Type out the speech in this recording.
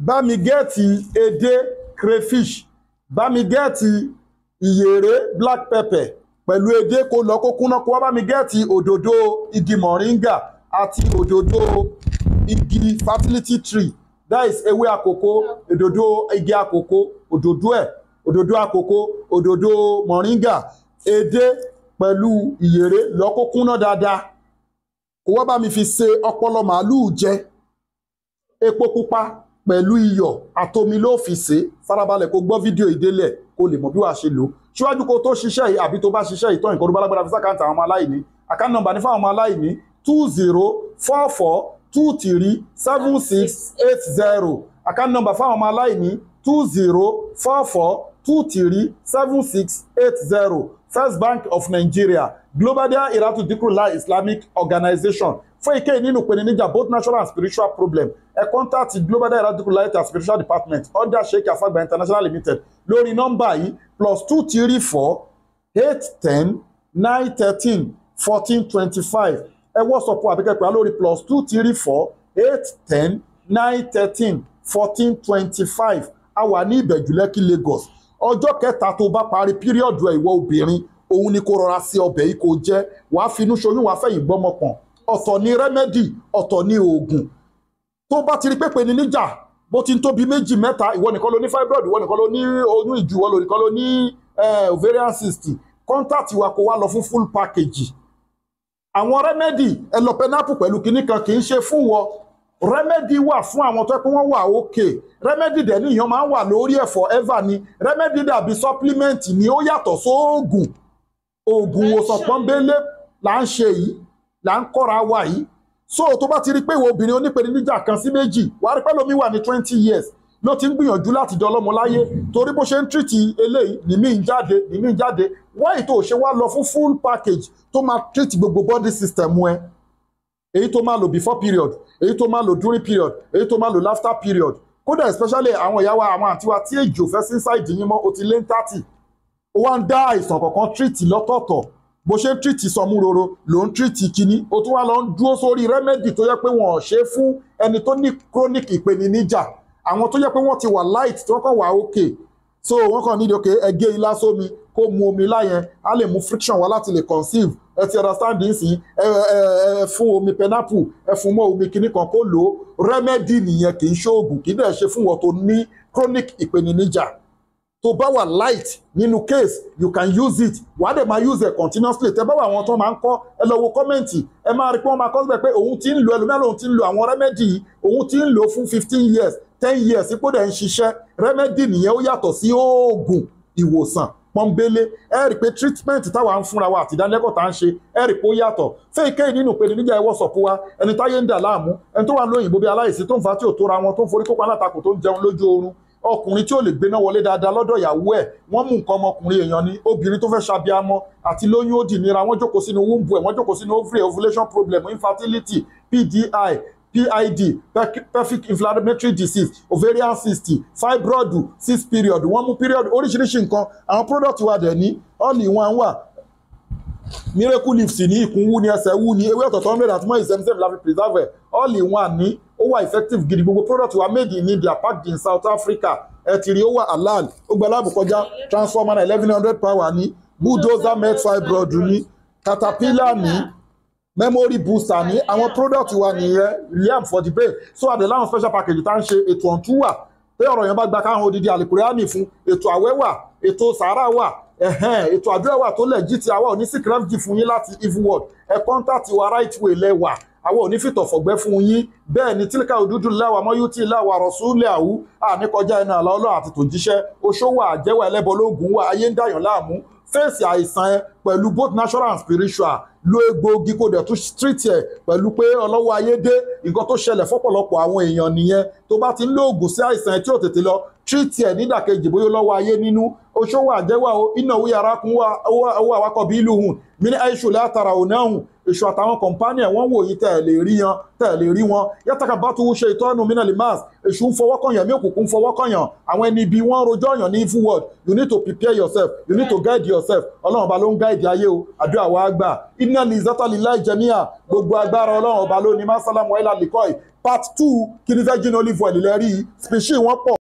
Bá mi get edé, crayfish, bá mi get ìyèré, black pepper, pẹ̀lú edé, kó lọ kó kúnná. Kó wá bá mi get òdòdó igi moringa àti òdòdó igi fertility tree, that is ewé àkókò, òdòdó igi àkókò, òdòdó ẹ̀, òdòdó àkókò, òdòdó moringa, edé pẹ̀lú ìyèré, lọ kó kúnná dáadáa. Kó wá bá mi fi ṣe ọpọlọ màálùú jẹ. Epo pupa pẹ̀lú iyọ̀ àtomi ló fi ṣe. Farabalẹ̀ kó gbọ́ fídíò ìdélẹ̀ kó lè mọ̀ bí wàá ṣe lò ó. Síwájú kó tó ṣiṣẹ́ yìí àbí tó bá ṣiṣẹ́ yìí tán, nǹkan tó bá lágbára, fi sí account àwọn ọmọ aláìní. Account number ní fáwọn ọmọ aláìní: 2044237680. Account number fáwọn ọmọ aláìní: 2044237680, First Bank of Nigeria, Global Dahiratu Dhikrlahi Islamic Organization. Fún èkéyìí nínú ìpèníjà, both natural and spiritual problem, ẹ contact Global Dahiratu Dhikrlahi and Spiritual Department under Sheikh Afagba International Limited lórí nọ́mbà yìí: +234 810 913 1425. Ẹ WhatsApp àbí kẹ́ pè wá lórí +234 810 913 1425. A wà ní Ìbẹ̀jú Lẹ́kì, Lagos. Ọjọ́ kẹta tó bá parí period ẹ̀, ìwọ obìnrin, òun ni kó rọra sí ọbẹ̀ yìí kó jẹ́. Wàá finú ṣoyún, wàá fẹ̀yìn gbọ́mọpọ̀n. Ọ̀tọ̀ ni remedy, ọ̀tọ̀ ni oògùn. Tó bá ti rí pépè ní níjà bó ti ń tóbi méjì, mẹ́ta, ìwọ nìkan ló ní fibroid, ìwọ nìkan ló ní oyún ìju, ìwọ nìkan ló ní ovarian cyst, contact wa kó wá lọ fún full package. Àwọn remedy, ẹ lọ pineapple pẹ̀lú kinní kan, kì í ṣe fún wọ. Remedy wà fún àwọn tó yẹ pé wọ́n wà okay. Remedy dẹ̀ níyàn máa ń wà lórí ẹ̀ forever ni. Remedy dàbí supplement ni, ó yàtọ̀ sóògùn. Oògùn ìwòsàn pọ́nbélé là ń ṣe yìí, là ń kọ́ra wa yìí. So tó bá ti rí pé ìwọ obìnrin onípèníjà kan sí méjì, wàá rí pé lómi wà ní 20 years ló ti ń gbìyànjú láti di ọlọ́mọ láyé, torí bó ṣe ń treat eléyìí nìmí ń jáde, nìmí ń jáde. Wáyé tó ṣe wá lọ fún full package tó máa treat gbogbo body system ẹ? Èyí tó máa lò before period, èyí tó máa lò during period, èyí tó máa lò after period. Kódà especially àwọn ìyá wa, àwọn àǹtí wa tí èjì ò fẹ́ sí inside yín mọ́, o ti lé ní 30, ó wá ń dá àìsàn kọ̀ọ̀kan treat lọ́tọ̀ọ̀tọ̀. Bó ṣe ń treat sọmúroro ló ń treat kínní, ó tún wá lọ ń dúró sórí remedy tó yẹ pé wọn ò ṣe é fún ẹni tó ní chronic ìpèníjà. Àwọn tó yẹ pé wọ́n ti wà light, tí wọ́n kàn wà okay, so wọ́n kàn nídìí, okay, ẹ gé ilá sómi kó mu omi láyẹn, á lè mú friction wá láti lè conceive. Ẹ ti understand nísìnyí? Ẹ fún omi pineapple, ẹ fún mọ́ omi kinní kan kó lò ó. Remedy nìyẹn, kì í ṣoògùn, kì í dẹ̀ ṣe fún wọn tó ní chronic ìpèníjà. Tó bá wà light nínú case, you can use it. Wàá dẹ̀ máa use it continuously. Tẹ bá wà àwọn tó máa ń kọ́, ẹ lọ wo comment, ẹ máa rí pé wọ́n máa kọ́ síbẹ̀ pé òun ti ń lo, ẹlòmíràn òun ti ń lo àwọn remedy yìí, òun ti ń lò fún 15 years, 10 years, ipò dẹ̀ ń ṣiṣẹ́. Remedy nìyẹn, ó yàtọ̀ sí oògùn ìwòsàn pọ́nbélé. Ẹ rí i pé treatment táwa ń fúnra wa àti ìdánilẹ́kọ̀ọ́ tá à ń ṣe, ẹ rí i pé ó yàtọ̀. Fẹ́ẹ̀kẹ́ nínú ìpèníjà, ẹ WhatsApp wa. Ẹni táyé ń dà láàmú, ẹni tó wà lóyìnbó bí aláìsí, tó ń fa tí ò tóra wọn, tó ń forí kópa alátakò, tó ń jẹun lójú oorun, ọkùnrin tí ò lè gbéná wọlé dáadáa lọ́dọ̀ ìyàwó ẹ̀, wọ́n mú nǹkan ọmọkùnrin èèyàn ni, obìnrin tó fẹ́ ṣàbíamọ àti lóyún ó dì nira, wọ́n jókòó sínú womb ẹ̀, wọ́n jókòó sínú ovary, ovulation problem, infertility, PDI, PID, pelvic inflammatory disease, ovarian cyst, fibroid, six period, wọ́n mú period, oríṣiríṣi nǹkan. Àwọn product wa dẹ̀ ní all in one wà. Miracle leaves ní ikùn wú ní, ẹsẹ̀ wú ní, ewé ọ̀tọ̀tọ̀ hundred àti mọ́ ìsẹ́mísẹ́m la fi preserve ẹ̀. All in one ní, ó wà effective gidi. Gbogbo product wa made in India, packed in South Africa. Ẹ ti rí, ó wà halal, ó gba lab kọjá. Transformer 1100 power ní, bulldozer med fibroid ní, caterpillar ní, memory booster ní, àwọn product wa nìyẹn. Liam for the brain. So àdè láwọn special package tá ń ṣe, ètò ọ̀tún wà pé ọ̀rọ̀ yẹn bá gba káwọn odidi àlìkùránì fún, ètò àwẹ̀ wà, ètò sàárà wà, ẹ̀hẹ́n, ètò àdúrà wà tó lẹ̀ jí ti àwa ò ní seek refuge fún yín láti evil world. Ẹ contact wa right way lẹ́wà, àwa ò ní fìtọ̀fọ̀gbẹ́ fún yín. Bẹ́ẹ̀ ni tílíkà òdúdú lẹ́wà mọ́yútì lẹ́wà rọ̀ṣúlẹ̀ àwú àníkọjá ẹnu àlá Ọlọ́run àti tòjíṣẹ́. Oṣó wà, àjẹwà, ẹlẹ́bọ lóògùn wà, ayé ń dàyàn láàmú. Fèsì àìsàn ẹ pẹ̀lú both natural and spiritual, lo egbòogi kó dẹ̀ tún treat ẹ̀ pẹ̀lú pé ọlọ́wọ́ ayé dé. Nǹkan tó ṣẹlẹ̀ fọ́pọ̀lọpọ̀ àwọn èèyàn nìyẹn. Tó bá ti ń lo oògùn sí àìsàn ẹ tí ò tètè lọ, treat ẹ̀ nídàkejì, bóyá lọ́wọ́ ayé nínú. Oṣó wà, jẹ́wà o, iná owó yàrá kún owó àwakọ̀ bí ìlú hùn mí ní àìṣù látara òun náà hùn. Èṣù àtàwọn company ẹ̀ wọ́n wò yín, tẹ̀ ẹ̀ lè rí yan, tẹ̀ ẹ̀ lè rí wọn. Yàtàkà bá tó ṣe ìtọ́nu mí náà lè máa èṣù ń fọwọ́ kànyàn, mí òkùnkùn ń fọwọ́ kànyàn, àwọn ẹni ibi wọ́n rojọ́ yàn ní evil world. You need to prepare yourself, you need to guide yourself. Ọlọ́run Ọba ló ń guide ayé o. Àdúrà wa gbà. Iná ní zátàlí láì jẹmíà, gbogbo agbára Ọlọ́run Ọba ló ní. Má sálámù wáyé lálẹ́kọ́ yìí. Part 2 kí ni virgin olive oil lẹ́rí species wọn pọ̀.